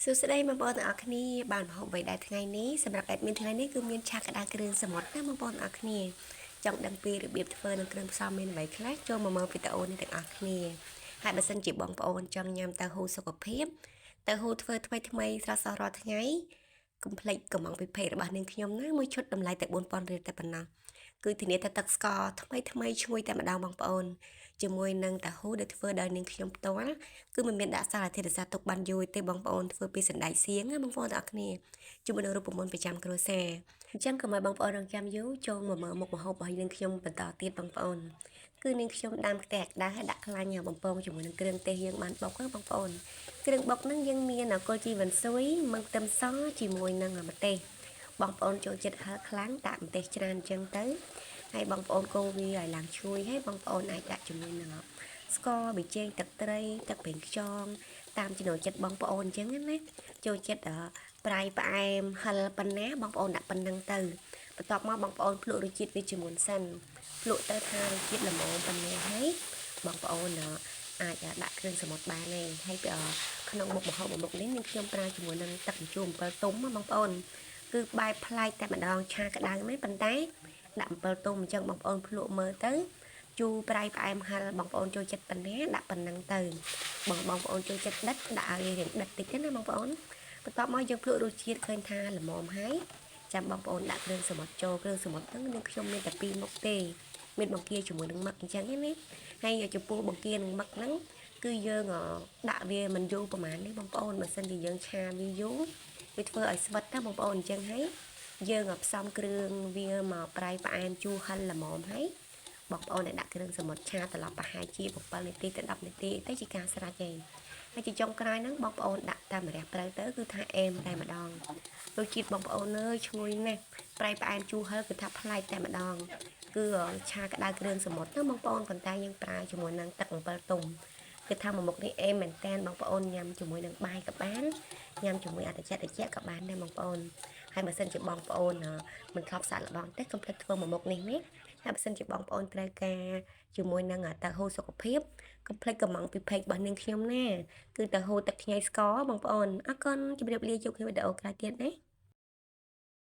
សួស្តីបងប្អូនទាំងអស់គ្នាបានមកហូបអ្វីដែរថ្ងៃនេះសម្រាប់ admin ថ្ងៃនេះគឺមានឆាក្តៅគ្រឿងសមុទ្រណាបងប្អូនទាំងអស់គ្នាចង់ដឹងពីរបៀបធ្វើនិងគ្រឿងផ្សំមានអ្វីខ្លះចូលមកមើលវីដេអូនេះទាំងអស់គ្នាហើយបើសិនជាបងប្អូនចង់ញ៉ាំតៅហ៊ូសុខភាពតៅហ៊ូធ្វើថ្មីថ្មីស្រស់ៗរាល់ថ្ងៃកុំភ្លេចកំងពិភេករបស់នាងខ្ញុំណាមួយឈុតតម្លៃតែ4000រៀលតែប៉ុណ្ណោះគឺធានាថាទឹកស្ករថ្មីថ្មីឈ្ងុយតែម្ដងបងប្អូនជាមួយនឹងតាហ៊ូដែលធ្វើដោយនាងខ្ញុំផ្ទាល់គឺមិនមានដាក់សារធាតុរក្សាទុកបានយូរទេបងប្អូនធ្វើពីសណ្តែកសៀងណាបងប្អូនទាំងអស់គ្នាជាមួយនឹងរូបមន្តប្រចាំគ្រួសារអញ្ចឹងកុំឲ្យបងប្អូនរងចាំយូរចូលមកមើលមុខម្ហូបរបស់នាងខ្ញុំបន្តទៀតបងប្អូនគឺនាងខ្ញុំដាំខ្ទះក្តៅហើយដាក់ខ្លាញ់បំពងជាមួយនឹងគ្រឿងទេសយើងបានបុកណាបងប្អូនគ្រឿងបុកហ្នឹងយើងមានគល់ជីវ៉ាន់ស៊ុយមឹងខ្ទឹមសជាមួយនឹងម្ទេសបងប្អូនចូលចិត្តហឹរខ្លាំងដាក់ម្ទេសច្រើនអញ្ចឹងទៅហើយបងប្អូនកូរវាឲ្យឡើងឈ្ងុយហើយបងប្អូនអាចដាក់ជាមួយនឹងស្ករប៊ីចេងទឹកត្រីទឹកប្រេងខ្យងតាមចំណូលចិត្តបងប្អូនអញ្ចឹងណាចូលចិត្តប្រៃផ្អែមហឹរប៉ុណ្ណាបងប្អូនដាក់ប៉ុណ្ណឹងទៅបន្ទាប់មកបងប្អូនភ្លក់រសជាតិវាជាមុនសិនភ្លក់ទៅថារសជាតិល្មមប៉ុណ្ណាហើយបងប្អូនអាចដាក់គ្រឿងសមុទ្របានហើយហើយក្នុងមុខម្ហូបមួយមុខនេះនឹងខ្ញុំប្រើជាមួយនឹងទឹកម្ជូរ7ទុំបងប្អូនគឺបែបប្លែកតែម្ដងឆាក្តៅមែនប៉ុន្តែដាក់7ទុំអញ្ចឹងបងប្អូនភ្លក់មើលទៅជូរប្រៃផ្អែមហឹរបងប្អូនចូលចិត្តប៉ុណ្ណាដាក់ប៉ុណ្ណឹងទៅបងបងប្អូនចូលចិត្តដិតដាក់ឲ្យរៀងដិតតិចទៅណាបងប្អូនបន្ទាប់មកយើងភ្លក់រសជាតិឃើញថាល្មមហើយចាំបងប្អូនដាក់គ្រឿងសមុទ្រចូលគ្រឿងសមុទ្រហ្នឹងនឹងខ្ញុំមានតែពីរមុខទេមានបង្គាជាមួយនឹងមឹកអញ្ចឹងណាហើយចំពោះបង្គានិងមឹកហ្នឹងគឺយើងដាក់វាមិនយូរប្រហែលទេបងប្អូនបើសិនជាយើងឆាវាយូរវាធ្វើឲ្យស្វិតណាបងប្អូនអញ្ចឹងហើយយើងផ្សំគ្រឿងវាមកប្រៃផ្អែមជូរហិលល្មមហើយបងប្អូនដែលដាក់គ្រឿងសមុទ្រឆាត្រឡប់ប្រហែលជា7នាទីទៅ10នាទីទៅជាការស្រេចហើយហើយជាចុងក្រោយហ្នឹងបងប្អូនដាក់តាមម្រះព្រៅទៅគឺថាអេមតែម្ដងរសជាតិបងប្អូនអើយឈ្ងុយណាស់ប្រៃផ្អែមជូរហឹរគឺថាប្លែកតែម្ដងគឺឆាក្តៅគ្រឿងសមុទ្រណាបងប្អូនប៉ុន្តែយើងប្រើជាមួយនឹងទឹកអំពិលទុំគឺថាមួយមុខនេះអេមមែនតែនបងប្អូនញ៉ាំជាមួយនឹងបាយក៏បានញ៉ាំជាមួយអតិចតិចក៏បានដែរបងប្អូនហើយបើសិនជាបងប្អូនមិនធ្លាប់សាកល្បងទេកុំភ្លេចធ្វើមួយមុខនេះណាហើយបើសិនជាបងប្អូនត្រូវការជាមួយនឹងតៅហ៊ូសុខភាពកុំភ្លេចកំងពីពេករបស់នាងខ្ញុំណាគឺតៅហ៊ូទឹកខ្ញីស្ករបងប្អូនអរគុណជម្រាបលាជួបគ្នាវីដេអូក្រោយទៀតណា។